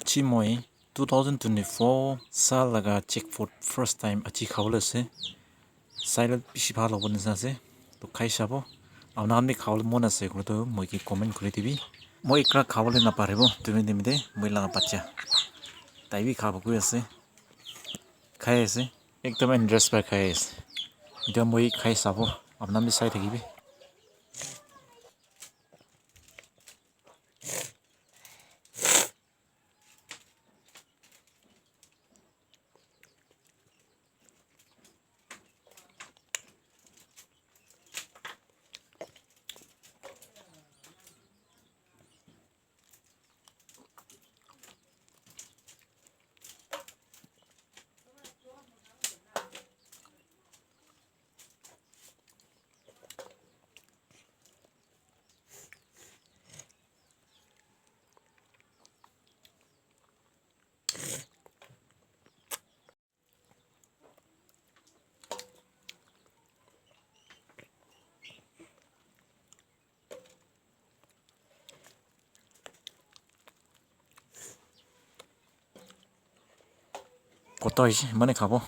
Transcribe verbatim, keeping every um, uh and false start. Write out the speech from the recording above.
Achi moi two thousand twenty-four saal laga jackfruit first time achi khabole ase. Saile bishi bhal hobo nisina ase. To khai sabo. Apna khan bi khabole mon ase koile to moi ke comment kuri dibi. Moi ekla khabole naparibo. Tumi dimite moi laga bacha. Tai bi khabo koi ase. Khai ase. Ekdom interest pai khai ase. Etia moi khai sabo. Apna bi sai thakibi. Kota hoise, imane khabo.